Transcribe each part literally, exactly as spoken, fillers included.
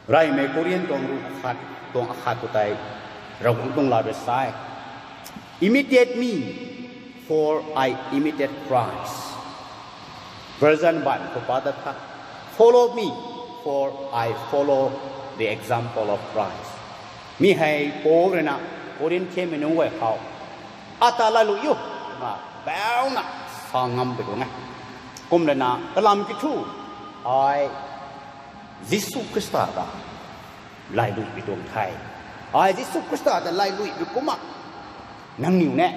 Reymei Korean tuang ruh khat, tuang akhat khou tei, Ravguangc tuang lat rui sa e, Imitate me, for I imitate Christ. Version baihmei khou pa dat tha, Follow me, for I follow the example of Christ. Mi hei Paul rui na Korin thiammei nunc guay khou, ata lailuih o, twna bauna sa ngam pui tuang e. Kumlana kalam kiu thu, ai Jisu Khrista ta lailuihmei tuang the. Ai Jisu Khrista ta lailuihmei kumna nangniw ni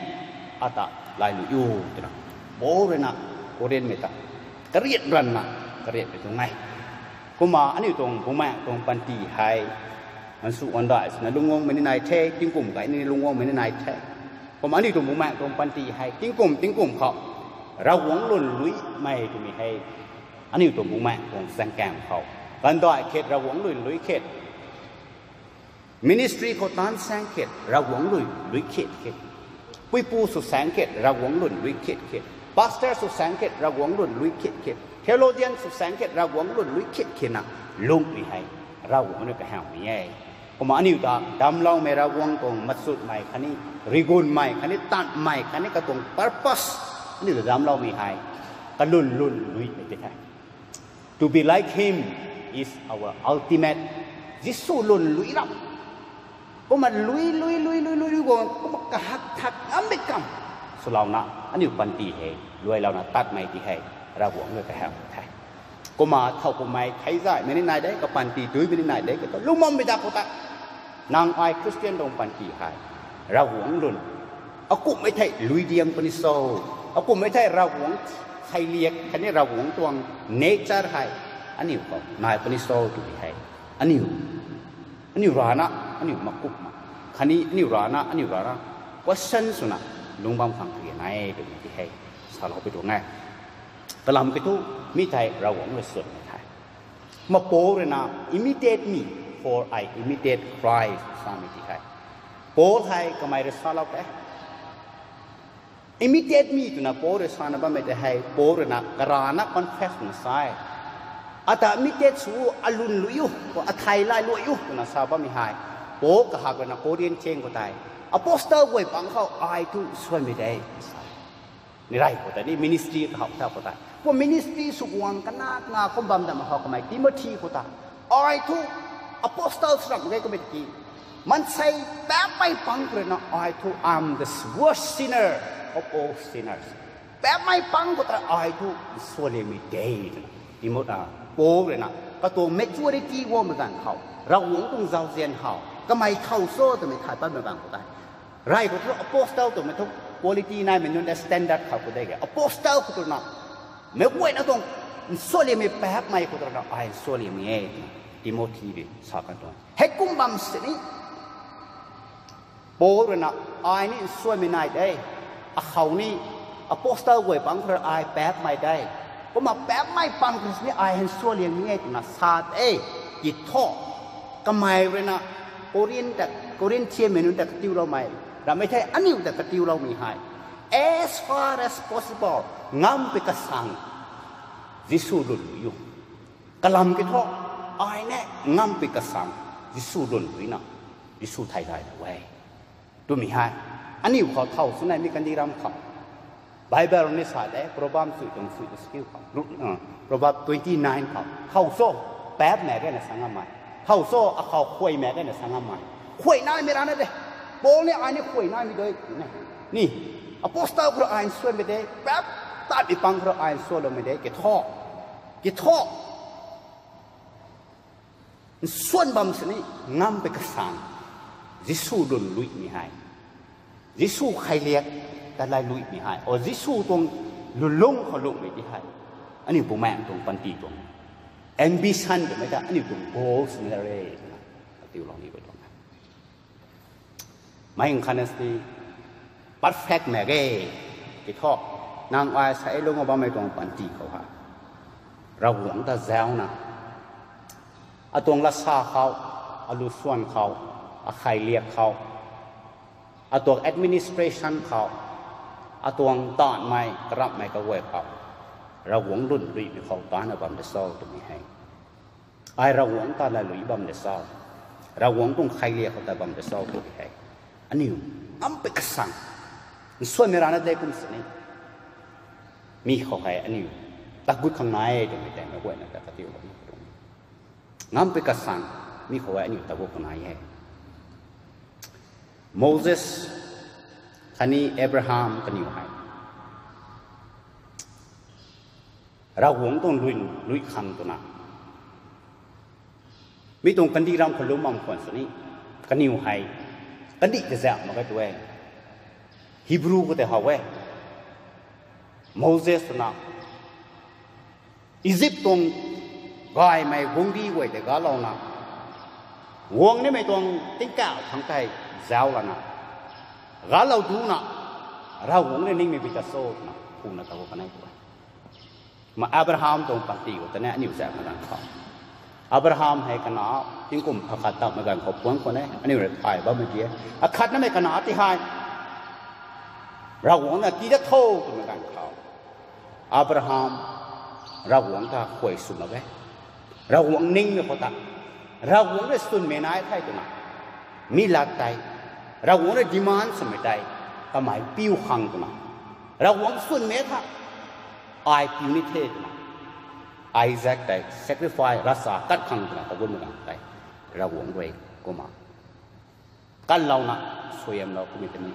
ata lailuih o, twna Paul rui na Korinmei ta kariat ranvna kariatmei tuang e. Kumna aniu tuang bumaengc tuang panty hei, ansu andai swna lungcguangmei ni nai the, tingkum gay ni lungcguangmei ni nai the. Kumna aniu tuang bumaengc tuang panty hei tingkum tingkum khou Ravguangc lwnluimei twmei hei aniu tuang bumaengc tuang zaengkaeng khou, kandai khat Ravguangc lwnlui khat, ministry khou taanv saeng khat Ravguangc lwnlui khat khat, puipu sw saeng khat Ravguangc lwnlui khat khat, pastor sw saeng khat Ravguangc lwnlui khat khat, theologian sw saeng khat Ravguangc lwnlui khat khat na lungcmei hei Ravguangc rui kahawmei e. Kumna aniu ta damcloumei Ravguangc tuang machutmei khatni rigunmei khatni tanmei khatni katuang purpose aniu ta damcloumei hei kalwn lwnluimei tei the. To be like him is our ultimate. Jisu lwnlui rap. Kumna lui lui lui lui lui lui guang kumna kahak thak ngammei kam swlouna aniu panty hei luailouna tatmei ti hei Ravguangc rui kahaw the. Kumna thow kummei theizaymei ni nai de, kapanty duimei ni nai de, kata lungcmammei da khou ta, nang ai Christian tuang panty hei Ravguangc lwn, akumhmei thei lui diang puni cho, akumhmei thei Ravguangc kheiliak khatni Ravguangc tuang nature hei aniu khou nai puni cho twmei hei aniu, aniu rana aniu makumna, khatni aniu rana aniu rana question swna lungc bam khang karian e twmei ti hei salou pui tuang e. Kalam kiu thu, mi thei Ravguangc rui swnmei the. Kumna Paul rui na, Imitate me, for I imitate Christ, samei ti hei, Paul hei kamei rui salou the. Imitate me twna Paul rui sana bammei tei hei Paul rui na karana confess na sa e. Ata imitate sw, alwnlui o, athei lailuih o twna sa bammei hei, Paul kahak rui na Korin thiang khou tei, apostle guay pang khou ai thu nsuanmei de, sa e. Ni rey khou tei ni ministry kahak tha khou tei, khou ministry sw guang kana nga kum bam dam khou kamei Timothy khou ta, ai thu apostle sw ram ge kummei tiki, maansei paapmei pang khou rui na ai thu, I'm the worst sinner of all sinners. Paapmei pang khou ta ai thu nsuanliangmei de twna Timothy, Paul rui na katuang maturity guangmei ganv khou, Ravguangc tuang zauzian khou kamei thow cho twmei thay patmei ganv khou tei, rey khou thu apostle twmei thu quality naimei nunc ta standard khou khou de ge. Apostle khou tu na, meic guayna tuang nsuanliangmei paapmei khou tu na ai nsuanliangmei e twna Timothy rui sa kan tuang. Heikum bam sini Paul rui na, ai ni nsuanmei nai de, akhou ni apostle guay pang khou rui ai paapmei de, kumna paapmei pang khou ni ai hei nsuanliangmei e twna sa de, ti thu, kamei rui na Korin ta, Korin thiammei nunc ta katiuloumei, ramei thei aniu ta katiuloumei hei, as far as possible, ngam pui kasang Jisu lwnlui o. Kalam kiu thu, ai ni ngam pui kasang Jisu lwnlui na, Jisu thei gay na e twmei hei, aniu khou thow sw naimei kandih ram khou, Bible ni sa de, Proverbs sui tuang sui tu skill khou, Proverbs twenty nine khou thow cho, paapmei gayna sa ngammei, thow cho, akhou khuaymei gayna sa ngammei, khuay naimei rana de. Paul ni ai ni khuay naimei de, ni, apostle khou rui ai nsuanmei de, paap tatmei pang khou rui ai nsuanloumei de, kiu thu, kiu thu, nsuan bam sini ngam pui kasang Jisu lwnluimei hei, Jisu kheiliak ta lailuimei hei, o Jisu tuang lwnlung khou lungcmei ti hei, aniu bumaengc tuang panty tuang ambition twmei ta aniu tuang goal sini re twna katiulou ni bui tuang e. Mei khatna si perfect mak ge, kiu thu, nang ai sa e lung bammei tuang panty khou ha, Ravguangc ta zauna, atuang latsa khou, alu swan khou, akheiliak khou, atuang administration khou, atuang taanvmei karamhmei kaguay khou, Ravguangc lwnluimei khou taanna bam de cho twmei hei, Ai Ravguangc ta lalui bam de cho, Ravguangc tuang khailiak khou ta bam de cho tw hei, aniu ngampui kasang nsuanmei rana de kum sini, mi khou hei aniu tagut khang nai e twmei tei meic guayna ta katiu bam tuang, ngampui kasang mi khou hei aniu tagut khang nai e. Moses khatni Abraham kaniw hei Ravguangc tuang lui, lui khang twna mi tuang kandih ram khou lum bam khwan sini, kaniw hei kandih tazauh mak ge tu e. Hebrew khou tei how e, Moses twna Egypt tuang gaymei guangcdic guay tei galouna, guang nimei tuang tingkauh thangc tei zauc lana galou duna, Ravguangc rui ningmei bi ta cho twna phuna tagut kanei tu e. Ma Abraham tuang panty khou tei ni aniu zaekmei ganv khou, Abraham hei kana tingkum pha khat takmei ganv khou puang khwan e, aniu rui thay bammei di e. Akhatnamei kana ti hei Ravguangc na tii dat tho twmei ganv khou, Abraham Ravguangc ta khuay sw mak e. Ravguangc ningmei khou ta, Ravguangc rui swnmei nai the twna, mi lat tei, Ravguangc rui demand swmei tei kamei piu khang twna, Ravguangc swnmei tha, ai piu ni the twna, Isaac tei sacrifice ravchap tat khang twna kagunmei ganv tei, Ravguangc rui kumna kanlouna suaihiamlou kumei tei ni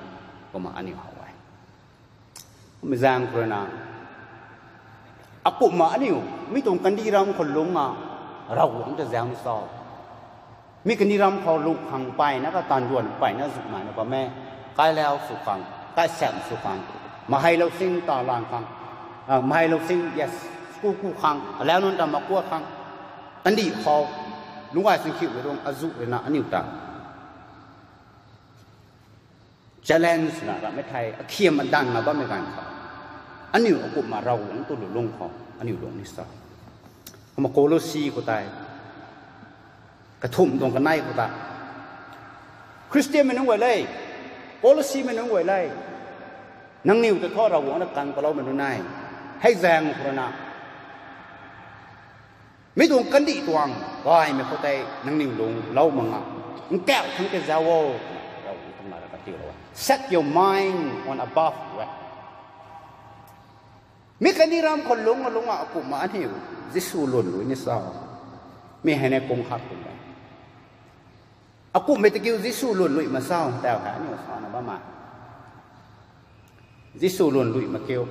kumna aniu how e. Kumna zaeng khou rui na, akumhna aniu mi tuang kandih ram khou lungcna Ravguangc ta zauc ni cho? Mi kandih ram khou lungc khang mpeyna kataanv duan mpeyna zuk naina bam e. Kailau sw khang, kaisaekc sw khang, maheilou sing ta lan khang, a, maheilou sing, yes, school ku khang, alau nunc ta makuat khang, kandih khou lungc gay sing khiumei tuang azuh rui na aniu ta challenge na rammei thei, akhiam adanna bammei ganv khou, aniu akumhna Ravguangc tu lu lung khou aniu lung ni cho? Kumna Colossi khou tei, kathumh tuang kanei khou ta, Khristianmei nunc guay le, Colossimei nunc guay le, nangniw ta thu Ravguangc na kang paloumei nunc e. Hei zaeng khou rui na, mi tuang kandih tuang gaymei khou tei nangniw lung lou mak nga, nkauh thangc tei zauc o, Ravguangc tuang lat rui katiulou e. Set your mind on above, e. Mi kandih ram khou lungc, lungcna akumhna aniu Jisu lun lui ni cho? Mi hei ni kung khat kum e. Akumhmei ta kiu Jisu lun lui mak cho? Tau hei aniu sana bammei, Jisu lun lui mak kiu.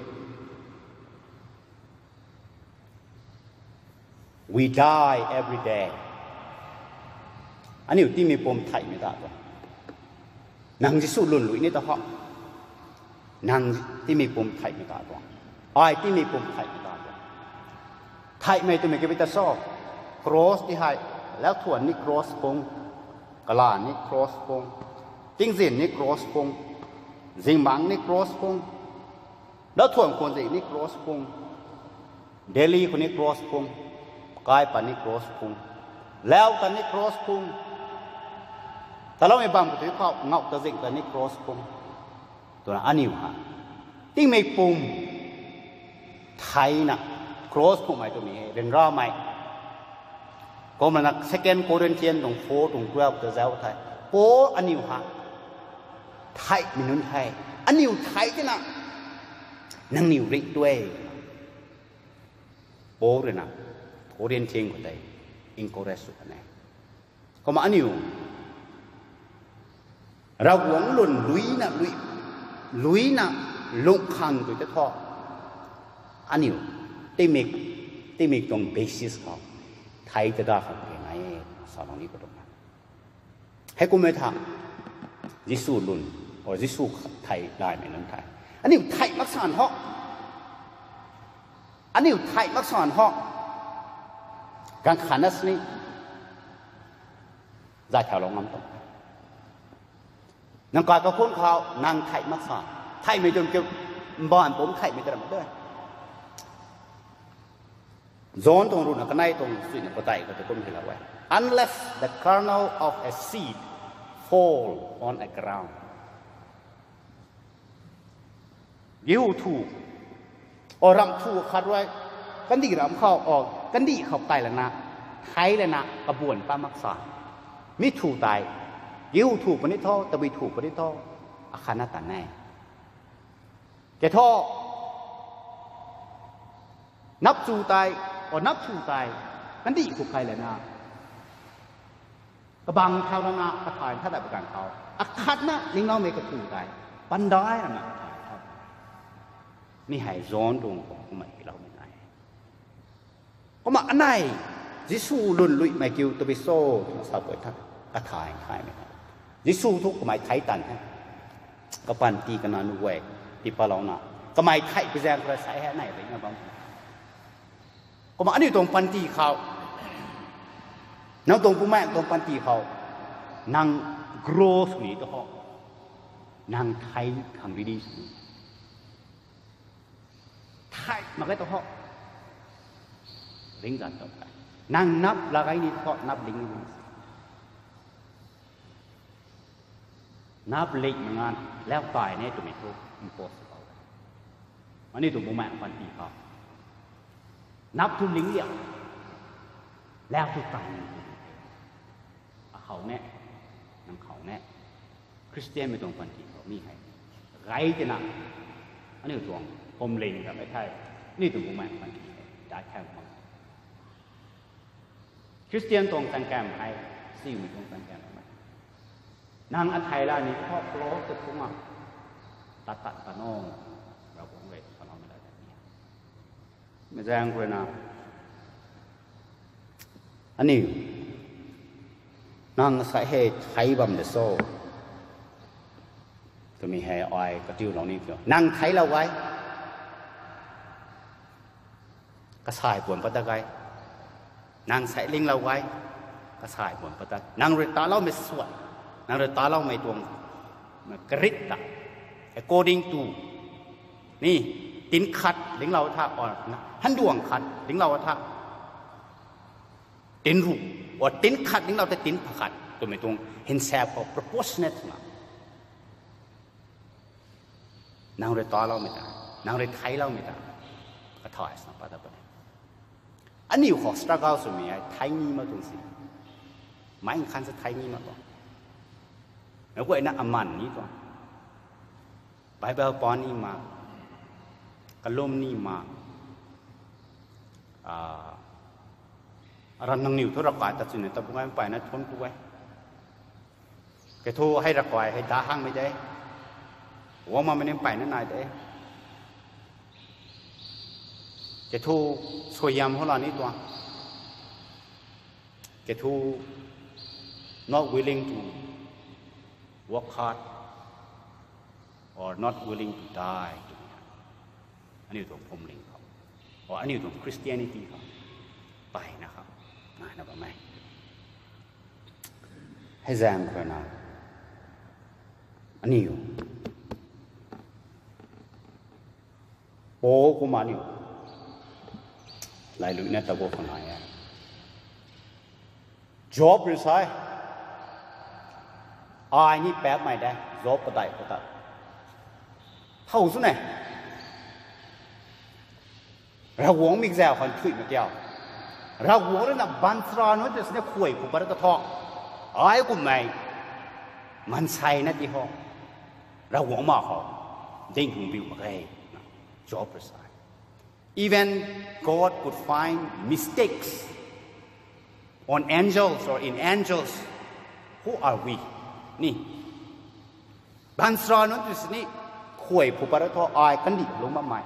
We die every day. Aniu timei pum theihmei ta tuang. Nang Jisu lun lui ni ta ho, nang timei pum theihmei ta tuang. Ai timei pum theihmei ta tuang. Theihmei twmei kiu ta cho? Cross ti hei, lauthuan ni cross pung, kalan ni cross pung, tingzin ni cross pung, zingbangc ni cross pung, lauthuan khwan zih ni cross pung, Delhi khou ni cross pung, kaipat ni cross pung, lau ta ni cross pung, taloumei bam khou tu khou ngauh ta zing ta ni cross pung. Twna aniu ha, tingmei pum theina cross phungmei twmei hei ryanramei. Kumna Second Corinthian tuang four tuang twelve ta zauc the, Paul aniu ha, theihmei nunc the, aniu theih tina nangniw ringh tu e. Paul rui na Corinthian khou tei encourage sw kan e. Kumna aniu Ravguangc lun luina, lui, luina lungc khang tu ta thu, aniu tingmik, tingmik tuang basis khou theih ta da khang kena e, sa bang ni khou tuang na. Heikummei tha, Jisu lun, or Jisu theih laymei nunc the, aniu theih mak san ho, aniu theih mak san ho, ganv khatna sini zay thaulou ngam tuang. Nang kai kakhun khou nang theih mak san, theihmei twn kiu, mbaanv pumc theihmei ta ram de. John tuang ruhna kanei tuang suina padeih khou tei kum hylou e, Unless the kernel of a seed fall on a ground, gehu thu, or ramh thu khat rui kandih ram khou, or kandih khou kai lana Thei lana kabuan pa mak sa. Mi thu tei, kiu thu puni tho, tabui thu puni tho, akhatna tan e. Ke thu, nap chu tei, o nap thu tei, kandih khou kai lana, kabang thau lana, kathay tha dat pa ganv khou, akhatna lingloumei kathu tei, pandai lana kathay tha. Mi hei John tuang khou kumna tiiloumei nai. Kumna anei, Jisu lun luimei kiu tabui cho, twna sa pui tha, kathay thaymei tha. Jisu thu kamei thei tan the. Kapanty kana nu guay, tii patlouna. Kamei thei pi zaeng khou rui sa hei anei rui na bam. Kumna aniu tuang panty khou, nang tuang bumaengh tuang panty khou, nang grow sw ni tu ho. Nang thei khang ridi sw ni. Thei mak ge tu ho. Ringzan tu. Nang nap la gay ni tu ho, nap ling ni. Nap ling mak ngan, lau kai ne twmei thu impossible. Aniu tuang bumaengh panty khou, nap thu ling liang, lau thu kai ni. Akhou ne, nang khou ne. Khristianmei tuang panty khou mi hei, gay tina, aniu tuang phuamling ta mei thei, aniu tuang bumaengh panty hei dai thau mak. Khristian tuang chaengkam hei, siumei tuang chaengkam hei, nang athei la ni thu close ta phungc a, tat tat ta no, Ravguangc rui saloumei la ni. Mi zaeng khou rui na, aniu, nang sa hei thei bam de cho, twmei hei ai katiulou ni tho. Nang theilou gay, kasay puan pat ta gay. Nang sa linglou gay, kasay puan pat ta. Nang rui taloumei suat, nang rui taloumei tuang karit ta, according to ni, tin khat linglou tha, or handuang khat linglou tha, tin ru, or tin khat linglou ta tin pakhat twmei tuang hinsap khou proportionate na, nang rui taloumei ta, nang rui theiloumei ta, kathay swna pat ta puni. Aniu khou struggle swmei hei thei ni mak tuang si. Meic khan sa thei ni mak tuang. Meic guayna aman ni tuang. Bible pa ni ma, kalum ni ma, a, aram nangniw thu ravkai ta chwna ta bung ai mpeyna thuanc ku e. Ke thu hei ravkai hei da hangmei de, guang makmei ni mpeyna nai de. Ke thu suaihiam hou la ni tuang. Ke thu not willing to work hard or not willing to die. Aniu tuang phuamling khou, or aniu tuang Christianity khou, mpeyna khou naina bam e. Hei zaeng khou rui na, aniu, Paul kumna aniu lailuina ta gu khou nai e. Job rui sa e, ai ni paapmei de, Job padeih khou ta, thow sw ne, Ravguangc mikzau khang thuy mak kiu. Ravguangc rui na baanchara nunc tei sini khuay phu pat ta thu, ai kummei maansei na ti ho, Ravguangc ma khou ding hung biu mak ge, na, Job rui sa e. Even God could find mistakes on angels or in angels. Who are we? Ni, baanchara nunc tei sini khuay phu pat ta thu, ai kandih lung bammei,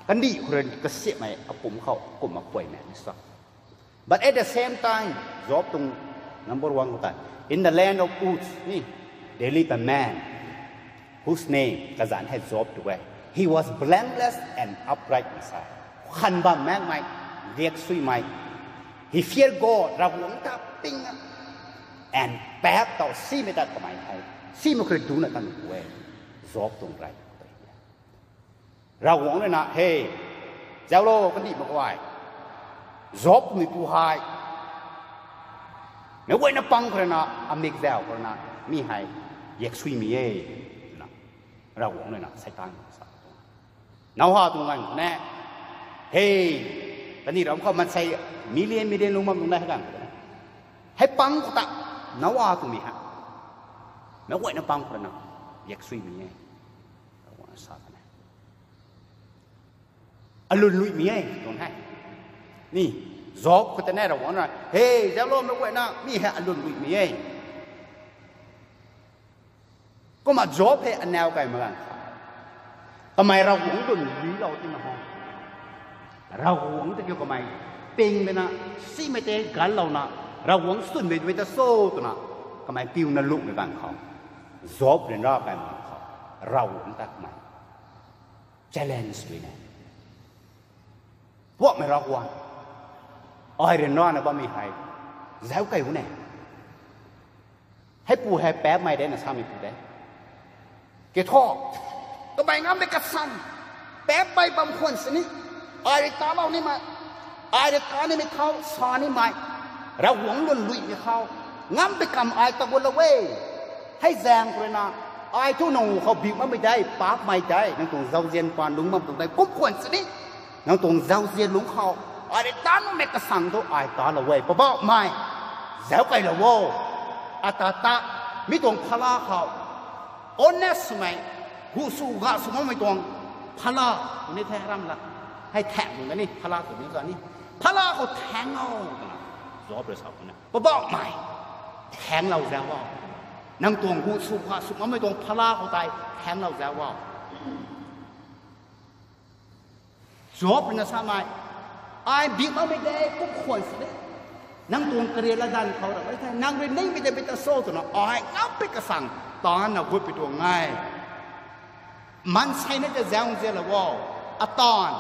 kandih khou rui kasiamhmei apumc khou kumna khuaymei ni sa. But at the same time, Job tuang number one khou tei, in the land of Uz, ni, there lived a man whose name, kazanc hei Job tu e. He was blameless and upright in sight. Khan bam makmei, liak suimei. He feared God, Ravguangc ta ping, and paap taw simei ta kamei hei, simei khou rui duna tanmei pu e. Job tuang rey khou tei Ravguangc rui na, he, zauclo kandih mak guay, Job twmei pu hei, meic guayna pang khou rui na, amikzau khou rui na, mi hei liak suimei e, twna Ravguangc rui na Seitaan khou sa tuang. Noah tuang ganv khou ne, he, Kaniw ram khou maansei million million lungc bam lungc nai hei ganv khou ta, hei pang khou ta, Noa twmei hei, meic guayna pang khou rui na, yak suimei e, Ravguangc sa kan e. Alun luimei e tuang hei. Ni, Job khou ta ni Ravguangc na, he, zauclo meic guayna, mi hei alun luimei e. Kumna Job hei aniw kaimei ganv khou, kamei Ravguangc lun luilou tina ho, Ravguangc ta kiu kamei ping lana, simei tei ganlouna, Ravguangc swnmei twmei ta cho twna, kamei piuna lungmei ganv khou, Job ryanra kaimei ganv khou, Ravguangc ta kamei challenge tui ne. Puakmei Ravguangc, ai ryanrana bammei hei zauc key u ne. Heipu hei paapmei de na samei pu de. Kiu thu, kamei ngam de kasang, paapmei bam khwan sini, ai rui talou nimei, ai rui ta nimei khou sa nimei, Ravguangc lun luimei khou, ngam de kam ai ta gutlou e. Hei zaeng khou rui na, ai thu nang khou biu makmei de, paapmei de, nang tuang zauzian paan lungc bam tuang de kum khwan sini, nang tuang zauzian lungc khou, ai rui ta numei kasang thu ai talou e, Poubauhmei, zauc keylou o. Ata ta, mi tuang phala khou, honest swmei, gu sw ga sw makmei tuang phala, tw ni the ram la, hei thaeng tuang ni phala tw ni za ni, phala khou thaeng o twna, Job rui sa khou na, Poubauhmei, thaenglou zauc o. Nang tuang gu sw ga sw makmei tuang phala khou tei thaenglou zauc o. Job rui na samei, ai biu makmei de kum khwan sini, nang tuang kariak latdanv khou ra e the, nang rui ningmei de mei ta cho twna ai ngam pei kasang, taanna gutpui tuang e. Maansei na ta zauzianlou o, ataanv,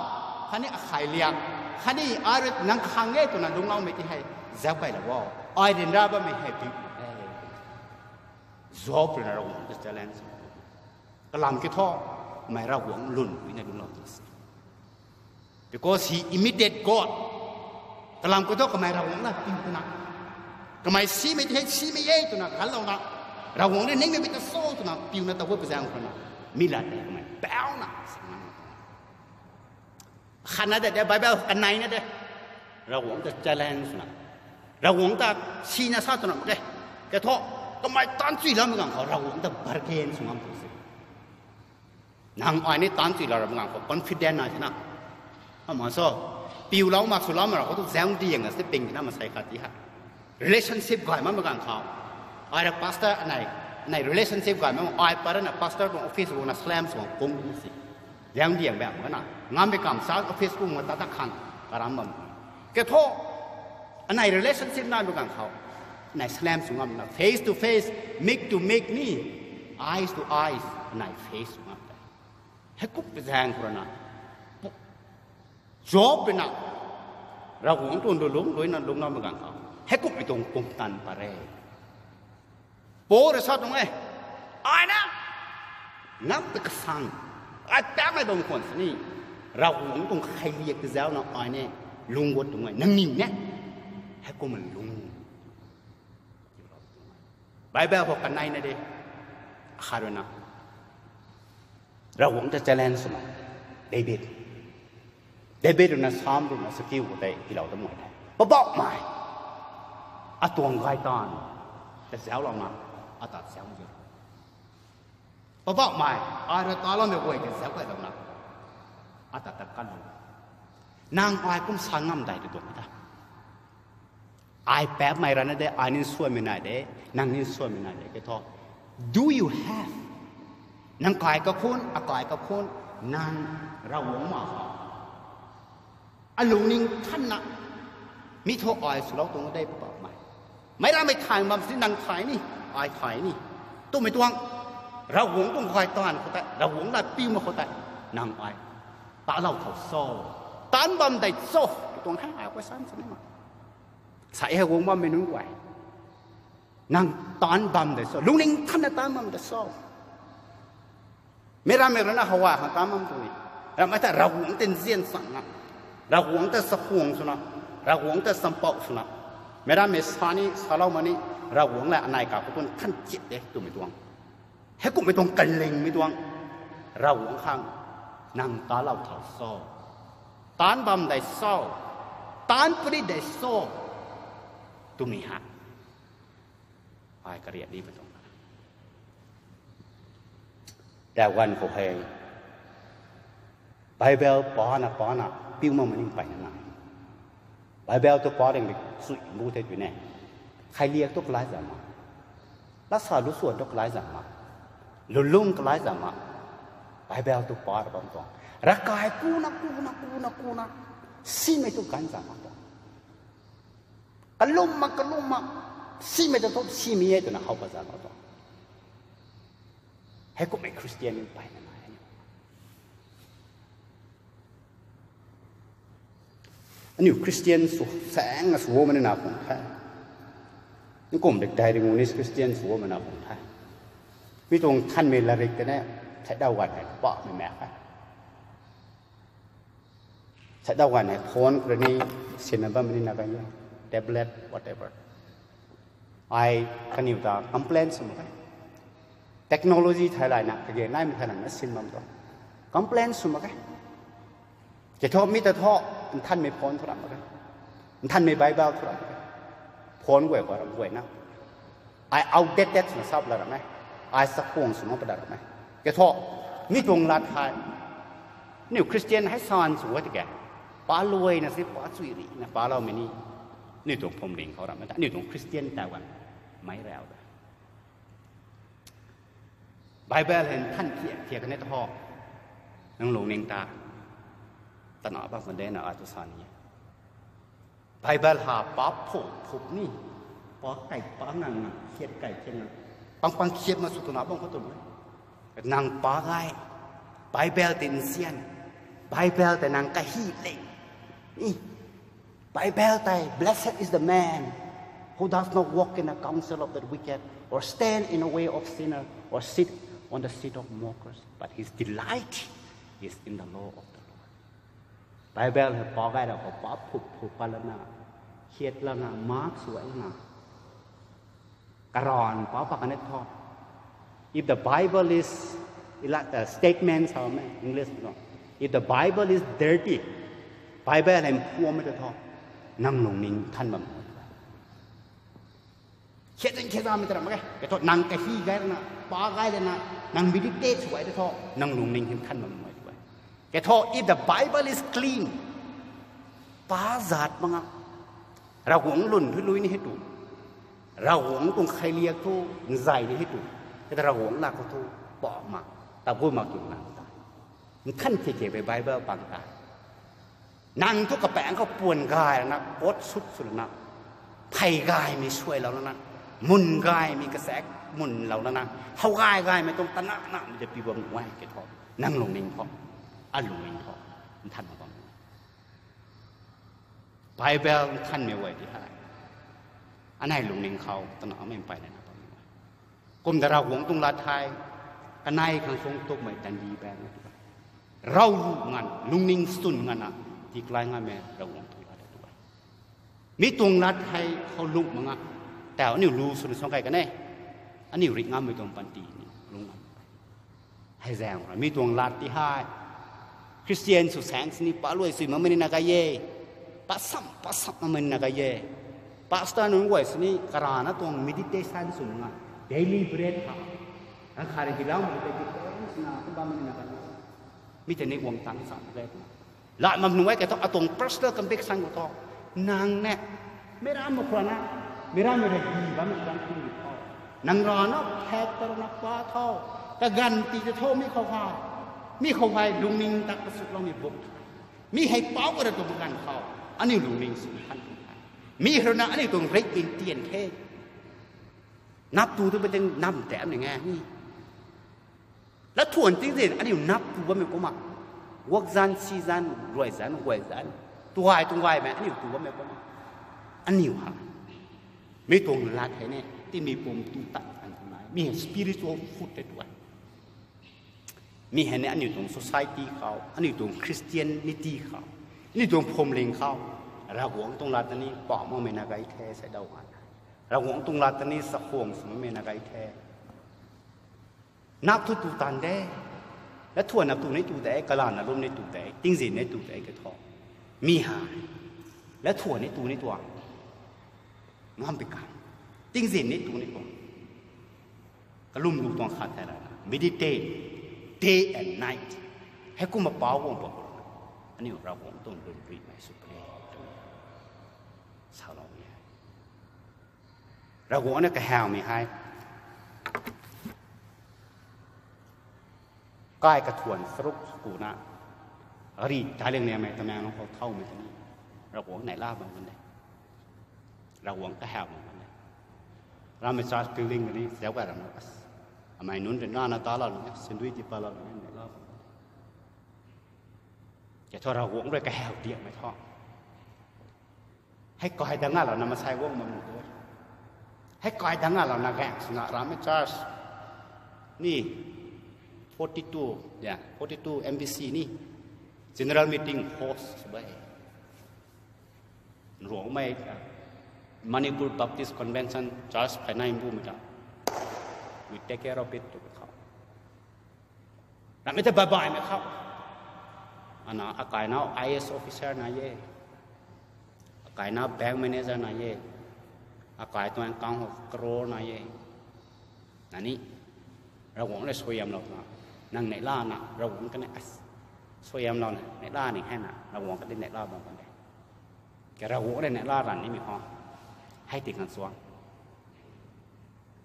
khatni akhei liak, khatni ai rui nang khang e twna lungcloumei ti hei zauc keylou o, ai ryanra bammei hei biu e. Job rui na Ravguangc ta challenge, kalam kiu thu, kamei Ravguangc lun luina lungclou ti se. Because he imitate God. Kalam kiu thu kamei Ravguangc na piu twna, kamei simei ti hei simei e twna ganlouna, Ravguangc rui ningmei mei ta cho twna piuna ta gutpui zaeng khou na, mi lat tei kamei pauna sa ngam na tuang. Khatna de de, Bible kaneina de, Ravguangc ta challenge swna, Ravguangc ta sina sa twna mak ke. Kiu thu, kamei taanc chuiloumei ganv khou Ravguangc ta bargain sw ngam tu se. Nang ai ni taanc chuilou ra mak ganv khou confident na sina, ama so, piulou mak swloumei ra khou tu zaeng diang na se ping tina masei khat ti ha. Relationship gay makmei ganv khou, ai ra pastor anei, anei relationship gay mak, ai pat rana pastor tuang office guangna slam sw kung si. Zaeng diang bam na, ngam pei kam sa office kung ma ta ta khang, karam bam. Kiu thu, anei relationship naimei ganv khou, anei slam sw ngamna, face to face, meet to meet ni, eyes to eyes, anei face sw ngam tei. Heikumhmei zaeng khou rui na, Job rui na, Ravguangc tuang lulungc rui na lungcloumei ganv khou, heikumhmei tuang pumtan pat re. Paul rui sa tuang e, ai na, ngam ta kasang, ai paapmei bam khwan sini, Ravguangc tuang kheiliak ta zaucna ai ni, lung gut tuang e, nangniw ni, heikumna lung Bible khou kaneina de, khat rui na, Ravguangc ta challenge swna, David, David rui na Psalm rui na sa kiu khou tei hylou ta mei the, Poubauhmei, atuang gaytaanv ta zauclouna, ata zauc zau, Poubauhmei, ai rui taloumei guay ta zauc keylouna, ata ta kanlou, nang ai kum sa ngam dei tu tuang ta. Ai paapmei rana de, ai ningsuanmei nai de, nang ningsuanmei nai de, kiu thu, do you have, nang kai kakhun, akai kakhun, nang Ravguangc ma khou, alungning thanna, mi thu ai swlou tuang de, Poubauhmei, meic rammei thay bam si, nang thay ni, ai thay ni, twmei tuang, Ravguangc tuang gaytaanv khou tei, Ravguangc lat piu mak khou tei, nang ai talou thau cho, taanc bam dei cho, tuang hei ai question sw ni ma. Sa hei guang bammei nunc guay, nang taanc bam dei cho, lungning thanna taanc bam dei cho? Meic rammei rui na how khang taanc bam tu ni, ramei ta Ravguangc ta nzian chang na, Ravguangc ta chakhwang swna, Ravguangc ta champouh swna, meic rammei sa ni salou ma ni, Ravguangc le anei kakhou tun than chit de twmei tuang, heikumhmei tuang kanlingmei tuang, Ravguangc khang nang talou thau cho, taanc bam dei cho? Taanc puni de so twmei ha. Ai kariat ni pa tuang. Tei ganv khou hei Bible pana pana piu makmei ning mpeyna nai. Bible tu pa ring de sui bu the tw ne. Khailiak tu kalai zam ma. Lasa lu suan tu kalai zam ma. Lulung kalai zam ma. Bible tu pa ra bam tuang. Ravkai kuna kuna kuna kuna. Simei tu ganv zam ma tuang. Kalum ma kalum ma. Simei tu thu simei e twna how pa zam ma tuang. Hei kummei Christian mpeyna nai. Aniu Christian sw saeng na sw mei na khang the. Kum dik dai ring unis Christian sw mei na khang the. Mi tuang nthanmei larik tei ne, thei dau ganv hei pamei mak khe. Thei dau ganv hei phone khou rui ni sinna bammei ni na kan e, tablet, whatever. Ai kaniw ta complain sw mak khe. Technology thei layna kage naimei thei na na sin bam tuang. Complain sw mak khe. Ke thu mi ta thu, nthanmei phone thu ram mak khe. Nthanmei Bible thu ram mak khe. Phone guay khou ram guayna. Ai outdated swna sap la ram e. Ai chakhwang sw mak pa da ram e. Ke thu, mi tuang lat hei, aniu Christian hei san sw e tiki, paluaina si pachui rina paloumei ni, aniu tuang phuamling khou ram e ta, aniu tuang Christian tei ganv mei rau da. Bible hei nthan thiak thiak kan e thu, nang lungning ta, tana bam kan de na atu sa ni. Bible ha pa phup phup ni, pa kai pa ngang ngang, khiat kai khiat ngang, pang pang khiat ma sw twna bam khou twmei. Nang pa gay, Bible tei nzian, Bible tei nang kahi le. Ni, Bible tei, Blessed is the man who does not walk in the counsel of the wicked, or stand in the way of sinner, or sit on the seat of mockers, but his delight is in the law of the Lord. Bible hei pa gay ra khou pa phup phup pa lana, khiat lana, mark sw lana, karan pa pa kan e thu. If the Bible is, statement sa mei English no, if the Bible is dirty, Bible hei mphuammei ta thu, nang lungning nthan bam e. Khiat zan khiat zamei ta ram mak khe. Ke thu nang kahi gay rana, pa gay lana, nang meditate sw gay ta thu, nang lungning hei nthan bam e. Ke thu, if the Bible is clean, pa zat mak nga, Ravguangc lun thu lui ni hei tu, Ravguangc tuang khailiak thu nzay ni hei tu, ke ta Ravguangc lak khou thu, pa mak, ta gu mak kiu nang ta. Nthan khe khe pei Bible pang ta. Nang thu kapaeng khou puan gay lana, kot sut sw lana, phey gaymei suailou lana, mun gaymei kasaek munlou lana, how gay gaymei tuang tana namei ta pi bam guay ke thu, nang lungning khou, alungning khou, nthan mak bam. Bible nthanmei guay ti hei, anei lungning khou tanamei mpeyna na bam e. Kumna Ravguangc tuang lat hei, kanei khang suang tukmei tandi baeng e tu e. Rav ngan, lungning swn nganvna, tiklai ngamei Ravguangc tuang lat e tu e. Mi tuang lat hei khou lung mak nga, tau aniu lu swna suang kai kan e. Aniu ri ngammei tuang panty ni lung ngam. Hei zaeng rui mi tuang lat ti hei, Christian sw saeng sini paluai sui makmei ni na kai e. Pasam pasam makmei ni na kai e. Pastor nunc guay sini karana tuang meditation sw mak nga, daily bread ha, kan kha rui tiiloumei meditation sw na kum bammei ni na kai e. Mi tei ni guang tang sa mak e. Lat mak nuh e ke thu atuang personal conviction khou thu, nang ne, meic rammei khou na, meic rammei rui hi bammei khang tu tho, nang rana hak tarana pa tho, kaganv ti ta tho mi khou hei, mi khou hei lungning ta kasukloumei buk, mi hei pau kara tuang ganv khou, aniu lungning sw than tu the. Mi hei rui na aniu tuang rik in tian the. Nap tu tu ba ting nam tam ni nge ni. Lathuan tingzin aniu nap tu bammei kumna, guak zanc, si zanc, ruai zanc, guay zanc, tuay tuang gaymei aniu tu bammei kumna, aniu ha, mi tuang lat hei ne, timi pum tu tat an tu nai, mi hei spiritual food tei tu e. Mi hei ne aniu tuang society khou, aniu tuang Christianity khou, aniu tuang phuamling khou, Ravguangc tuang lat ta ni pamh makmei na gay the sa dau kan. Ravguangc tuang lat ta ni chakhwang sw makmei na gay the. Nap thu tu tan de. Lathuan nap tu ni tu de, kalanv na lum ni tu de, tingzin ni tu de ke thu, mi hei Lathuan ni tu ni tuang. Ngam pi kan. Tingzin ni tu ni tuang. Kalum lu tuang khat thei la. Meditate day and night. Hei kumna pau guang pa. Aniu Ravguangc tuang lun ri mei sw puni. Salou ni. Ravguangc na kahawmei hei. Kai kathuan saruk kuna. Ari tailing niamei tamang nung khou thaumei tani. Ravguangc neihla bam kan de. Ravguangc kahaw bam kan de. Rammei church building kani zauc kai ram na as. Amei nunc rui nana ta lou ni, sindui tipa lou ni, neihla bam kan de. Ke thu Ravguangc rui kahaw diakmei thu. Hei kai dang ngalouna masai guang bam nu tu. Hei kai dang ngalouna gaeng swna rammei church ni forty two, ya, forty two M B C ni general meeting host sw e. Nruangmei, Manipur Baptist Convention Church phaynai mbumei ta. We take care of it tu khou. Rammei ta bye bye mei khou. Ana akai nau I A S officer nai e. Akai nau bank manager nai e. Akai tuang account khou crore nai e. Nani, Ravguangc rui suaihiamlouna, nang neihlana, Ravguangc kani as, suaihiamlouna, neihla ni hei na, Ravguangc kani neihla bam kan de. Ke Ravguangc rui neihla ran nimei khou. Hei ti khang suang.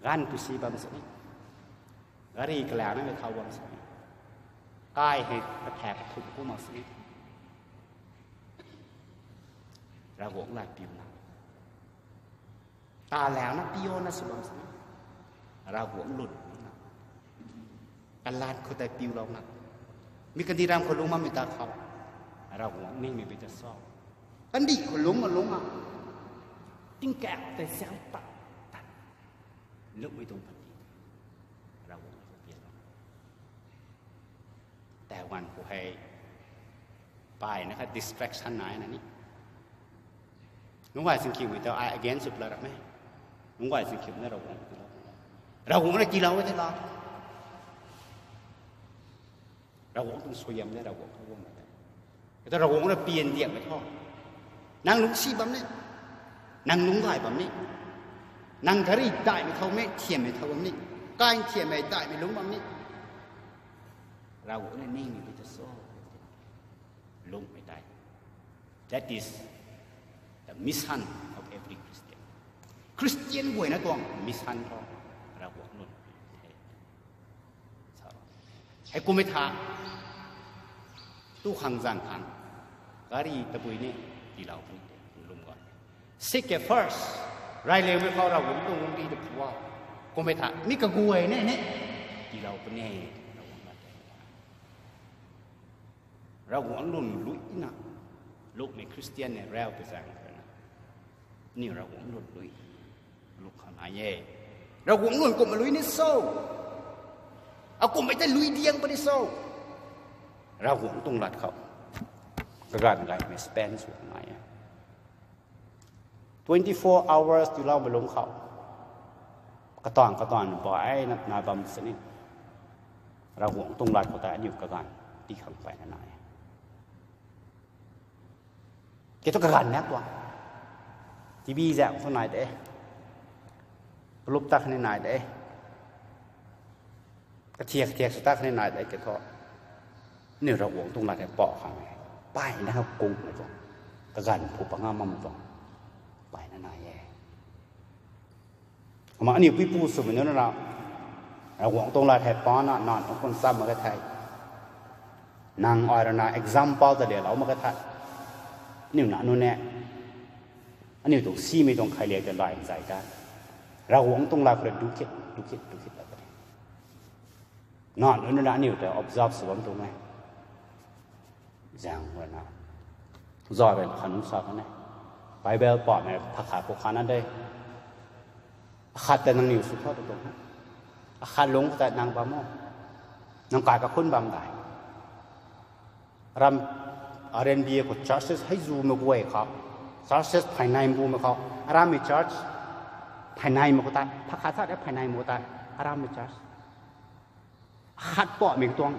Ganv tu si bam sini. Gari kalauna mei thau bam sini. Kai hei kathak kathumh ku mak sini. Ravguangc lat piuna. Talauna piuna sw bam sini. Ravguangc lun na. Kalat khou tei piulouna. Mi kandih ram khou lungc bammei ta khou. Ravguangc ningmei bi ta sa. Kandih khou lungc ma lungc a. Tingkauh tei siang tat tat. Lukmei tuang pati. Ravguangc khou pian lou. Taiwan khou hei. Paina kha distraction nai na ni. Nunc gay singkhiumei ta ai against sw pla rak me. Nunc gay singkhiumei na Ravguangc tiilou. Ravguangc na tiilou e tei la. Ravguangc tuang suaihiam de Ravguangc khou guangmei tei. Kata Ravguangc na pian diakmei thu. Nang lungcsi bam ni. Nang lungc gay bam ni. Nang gari daihmei thau mei thiammei thau bam ni. Kai thiammei daihmei lungc bam ni. Ravguangc na ningmei bi ta so. Lungcmei tei. That is the mission of every Christian. Christian guayna tuang mission thu Ravguangc lun the. Hei kummei tha, tu khang zang khang, gari tabui ni, tiilou puni te, lum gan. Seek ye first, rey liangmei khou Ravguangc tuang guangcdic ta phu o. Kummei tha, mi kaguay ni ni, tiilou puni, Ravguangc lat the. Ravguangc lun luina, lukmei Christian ni rau tei zaeng khou na. Ni Ravguangc lun lui, luk khang nai e. Ravguangc lun kumhmei lui ni so. Akumhmei tei lui diang puni so. Ravguangc tuang lat khou. Kaganv gaymei spend sw nai e. Twenty four hours tiiloumei lungc khou. Kataanv kataanv baina nai bam sini. Ravguangc tuang lat khou tei aniu kaganv tii khang peyna nai e. Ke thu kaganv mak tuang. T V zaeng thu nai de. Club ta khatni nai de. Kathiak kathiak sw ta khatni nai de ke thu. Aniu Ravguangc tuang lat hei pau khang e. Peyna kungmei tuang. Kaganv phu pa ngam bammei tuang. Peyna nai e. Kumna aniu puipu swmei nunc na, Ravguangc tuang lat hei pana nang nunc khang cham mak ka thei. Nang ai rui na example ta lialou mak ka thei. Aniu na nunc e. Aniu tuang simei tuang khailiak ta lai nzai ta. Ravguangc tuang lat khou rui du khit, du khit, du khit ta kari. Nang nunc na aniu ta observe sw bam tuang e. Zaeng rui na. Zay rui khat nunc sa kan e. Bible pamei phakhat khou khatna de. Akhat ta nangniw sw khou tu tuang e. Akhat lungc khou tei nang bam o. Nang kai kakhun bam dai. Ram R N B A khou churches hei zumei guay khou. Churches phaynei mbumei khou. Arammei church phaynei mei khou tei. Phakhat sa de phaynei mei khou tei. Arammei church. Khat pamei tuang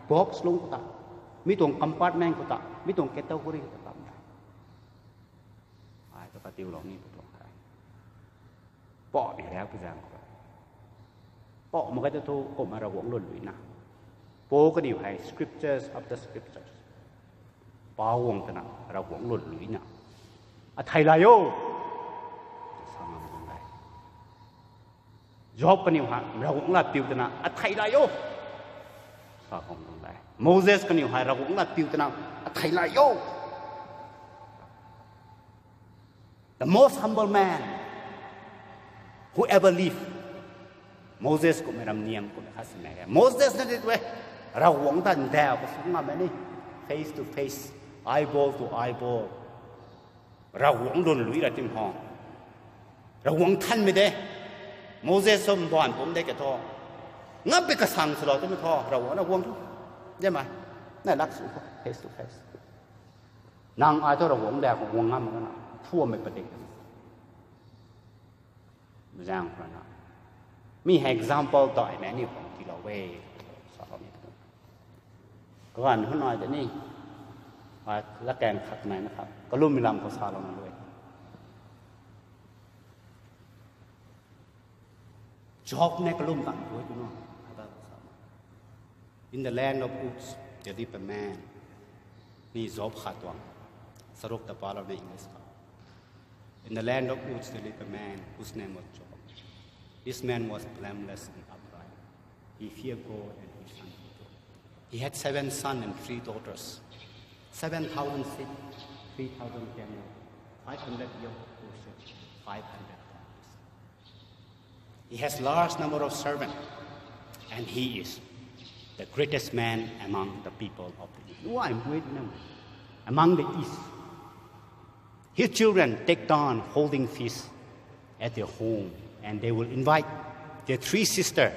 box lungc khou ta. Mi tuang compartment khou ta. Mi tuang category khou ta bam dai. Tiulou ni pu tuang the. Pau ni riak pu zaeng khou. Pau mak khe tu thu kumna Ravguangc lun luina. Pau kaniw hei scriptures after scriptures. Pau guang twna Ravguangc lun luina. Athei lai o. Sa ngam tuang de. Job kaniw hei Ravguangc lat piu twna athei lai o. Sa khang tuang de. Moses kaniw hei Ravguangc lat piu twna athei lai o. The most humble man who ever lived. Moses kummei ram niam kummei khat sinei e. Moses na di tu e. Ravguangc ta ndau ka sw ngammei ni. Face to face, eyeball to eyeball. Ravguangc lun lui ra tim ho. Ravguangc thanmei de. Moses sw mbaanv pumc de ke thu. Ngammei kasang swlou twmei thu Ravguangc na guang thu. De ma. Na lak sw thu face to face. Nang ai thu Ravguangc de khou guang ngam na. Phuammei padik. Zaeng khou na. Mi hei example daihmei aniu khang tiilou e. Sa lou ni. Kaganv hwn ai de ni. Ai lakaeng khat nai na kha. Kalummei lam khou salouna lui. Job ne kalum tan tu e twna. In the land of Uz, there lived a man. Ni Job khat tuang. Saruk ta palouna English khou. In the land of Uz, there lived a man whose name was Job. This man was blameless and upright. He feared God and he shunned evil. He had seven sons and three daughters, seven thousand sheep, three thousand camels, five hundred yoke horses, five hundred donkeys. He has large number of servants, and he is the greatest man among the people of the East. Why am I among the East? His children take turn holding feast at their home, and they will invite their three sisters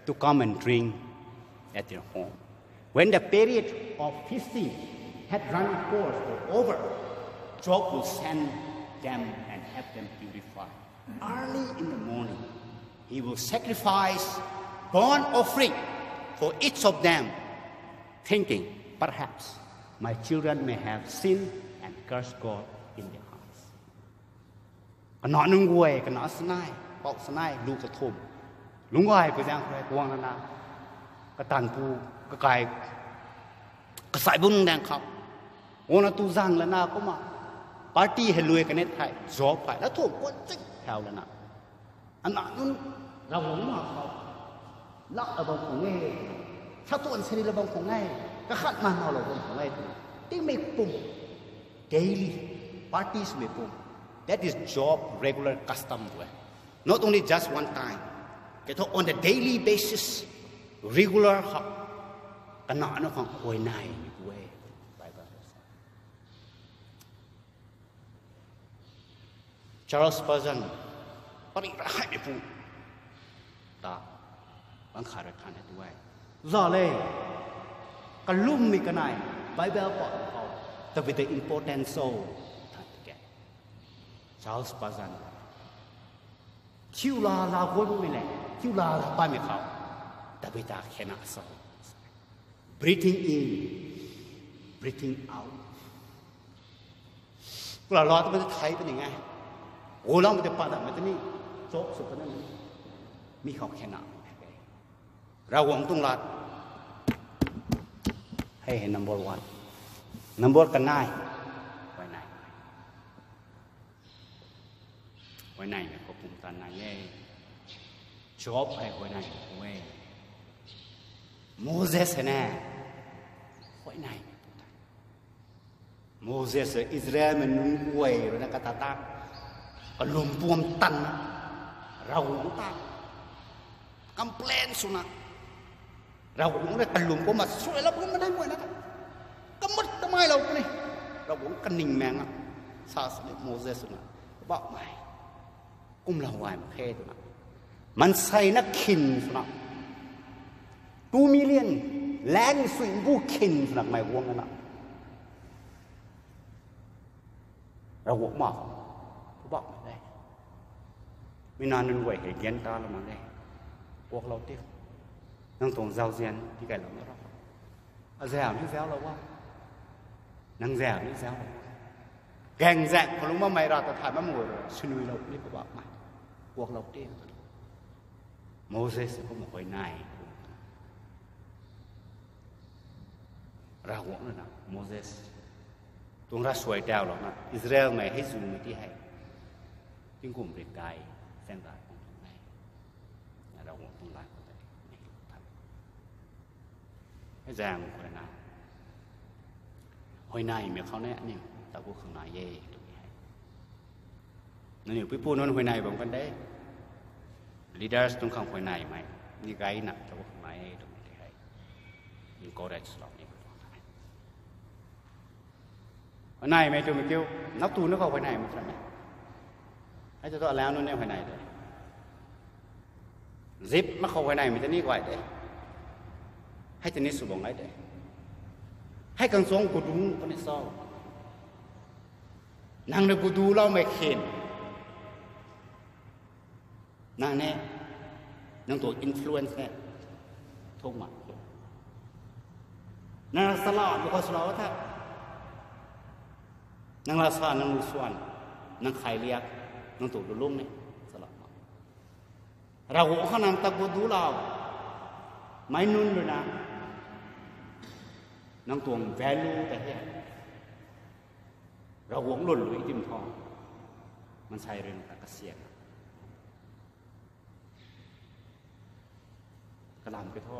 to come and drink at their home. When the period of feasting had run its course or over, Job will send them and have them purified. Early in the morning, he will sacrifice burnt offering for each of them, thinking, perhaps my children may have sinned and cursed God in their hearts. Kana nunc guay, kana sanai, pou sanai, lu kathum. Lungc gay pui zaeng khou guang lana, katanpu, kakai, kasai bun daeng khou. Guangna tu zang lana kumna, party hei lui kane thei, Job hei, la thum kuan chik thau lana. Ana nunc, Ravguangc ma khou, lak la bam khang e, sa tuan sari la bam khang e, kakhat ma nau la bam khang e, tingmei pum, daily, parties mei pum. That is Job regular custom tu e. Not only just one time. Ke thu on a daily basis, regular ha, kana nunc khang huayney ni tu e. Bible Charles Spurgeon, pari ra haimeipu ta, bang khat rui than e tu e. Za le, kalummei kanei, Bible pa khou, tabui the importance of, than tike. Charles Spurgeon, thiu la la guanmei le, thiu la la bammei khou, tabui ta khena so. Breathing in, breathing out. Kula la twmei ta thei puni e. Guloumei ta pa datmei ta ni, chok sw puni e. Mi khou khena. Ravguangc tuang lat. Hei hei number one. Number kanei. Huayney. Huayneymei khou pumtan nai e. Job hei huayneymei pu e. Moses hei na huayneymei pu tei. Moses hei Israelmei nunc guay rui na kata ta kalum puam tanna Ravguangc ta complain swna Ravguangc rui kalum kumna suailou puni mei nai guayna ta kamat tamailou puni. Ravguangc kaningmei nga sa sini Moses swna, Poubauhmei, kumlou gay mak khe twna, maansei na khin swna, two million lang sui bu khin swna kamei guang na Ravguangc ma, Poubauhmei le, mi na nunc guay hei gan talou mak e, kuaklou ti, nang tuang zauzian tikeylouna ra, azau ni zaulou a, nang zau ni zaulou a. Gaeng zaeng khou lung bammei Rav ta thay bam guay rui swnuilou ni Poubauhmei, kuaklou ti. Moses kumna huayney Ravguangc rui na Moses tuang ravsuai daulouna Israelmei hei zumei ti hei tingkum rik gay, zaeng gay pung e. Ravguangc tuang lat khou tei ni lu the. Hei zaeng khou rui na huayneymei khou ni aniu ta gu khang nai e twmei hei, nangniw puipu nunc huayney bam kan de. Leaders tuang khang huayneymei ni gayna ta gu khang nai e twmei ti hei encourage lou ni tuang the. Huayneymei twmei kiu, nap tu na khou huayneymei twmei. Hei tu thu alau nunc ni huayney de. Zip mak khou huayneymei ta ni guay de. Hei ta ni sw bang gay de. Hei kang chuang gudung puni cho? Nang rui guduloumei khin nang ni, nang tuang influence ni thuk mak khe. Nang rui salou mak khou salou the. Nang la sa, nang lu swan, nang khay liak, nang tuang lulung ni salou mak. Ravguangc khang nang ta gudulou mei nunc rui na nang tuang value ta he. Ravguangc lun lui dim thu, maansei rui na ta kasian kalam ki thu,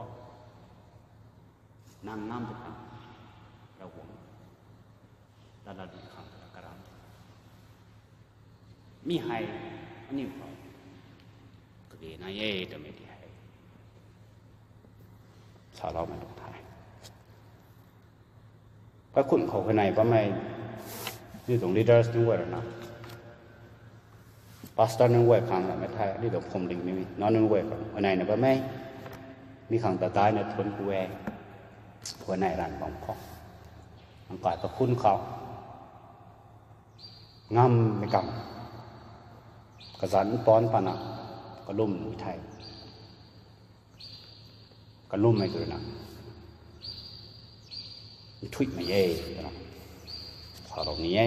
nang ngam tu khang, Ravguangc lala lui khang ta karam. Mi hei aniu khou kage nai e twmei ti hei saloumei tuang the. Kaikhunc khou huayney bammei, ni tuang leaders nunc guay rui na, pastor nunc guay khang lamei the, ni tuang phwamling ni, nunc nunc guay khang huayneyna bammei, mi khang ta daina thuanc ku e, huayney ranv bam khou, nang kai kaikhunc khou ngammei kam, kazanc taanc pana, kalum nui the, kalummei tu rui na nthuihmei e twna salou ni e.